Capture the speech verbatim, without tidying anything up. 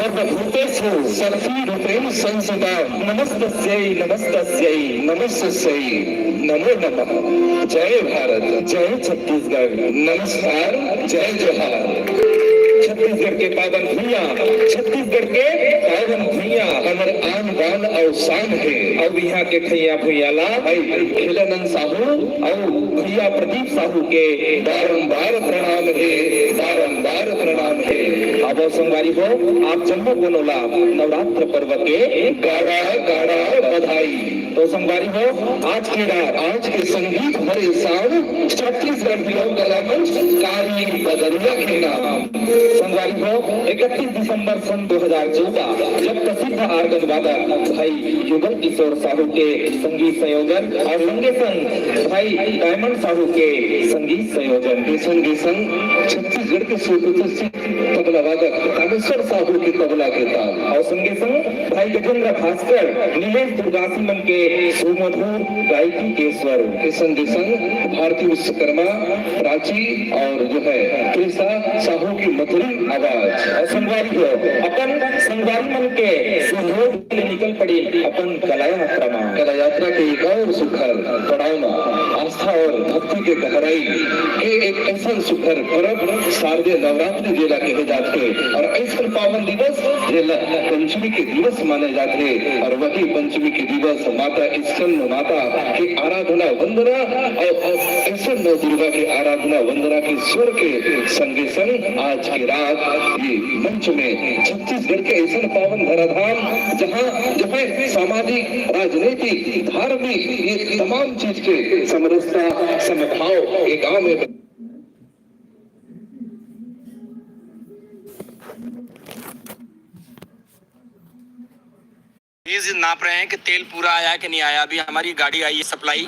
सर्वभूतेषु शक्ति रूपेण संस्थिता। नमस्तस्यै नमस्तस्यै नमस्तस्यै नमो नमः। जय भारत, जय छत्तीसगढ़। नमस्कार, जय जोहार। छत्तीसगढ़ के पावन भुइयां, छत्तीसगढ़ के पावन भुइयां हमर आन बान अउ शान हे। अउ इहां के ठइया भुइयां ला भाई खिलानंद साहू अउ भैया प्रदीप साहू के बारंबार प्रणाम हे, बारंबार प्रणाम हे। अब संगवारी हो, आप जम्मो कोनो ला नवरात्र पर्व के गाड़ा गाड़ा बधाई। तो संगवारी हो, आज के रात, आज के संगीत भरे शाम छत्तीसगढ़ लोक कला मंच कारी बदरिया के नाम। संगवारी हो, इकतीस दिसंबर सन दो हज़ार चौदह, जब प्रसिद्ध आर्गन वादक भाई युगल किशोर साहू के संगीत संयोजन अउ संगे संग भाई डायमंड साहू के संगीत संयोजन के संगे संग छत्तीसगढ़ के सुप्रतिष्ठित तबला वादक कामेश्वर साहू के तबला के ताल अउ संगे संग भाई गजेंद्र भास्कर, नीलेश दुर्गासी मन के सुमधुर गायकी के स्वर के संगे संग भारती विश्वकर्मा, प्राची और जो है प्रेसा साहू की मधुरी आवाज। अउ संगवारी हो, अपन संगवारी मन के सहयोग ले निकल पड़े अपन कला यात्रा मा। कला यात्रा के एक और सुखर पड़ाव मा आस्था और भक्ति के गहराई के एक ऐसन सुखर पर्व शारदीय नवरात्रि जेला कहे जाथे। और ऐसन पावन दिवस जेला पंचमी के दिवस माने जाथे। और वही पंचमी के दिवस माता स्कंद माता के आराधना वंदना और ऐसन नव दुर्गा के आराधना वंदना के स्वर के संगे संग आज के रात ये मंच में छत्तीसगढ़ के ऐसन पावन धराधाम, जहाँ, जहाँ सामाजिक, राजनीतिक, धार्मिक, ये तमाम चीज के समरसता, समभाव ये गांव में प्लीज नाप रहे हैं कि तेल पूरा आया कि नहीं आया। अभी हमारी गाड़ी आई है सप्लाई,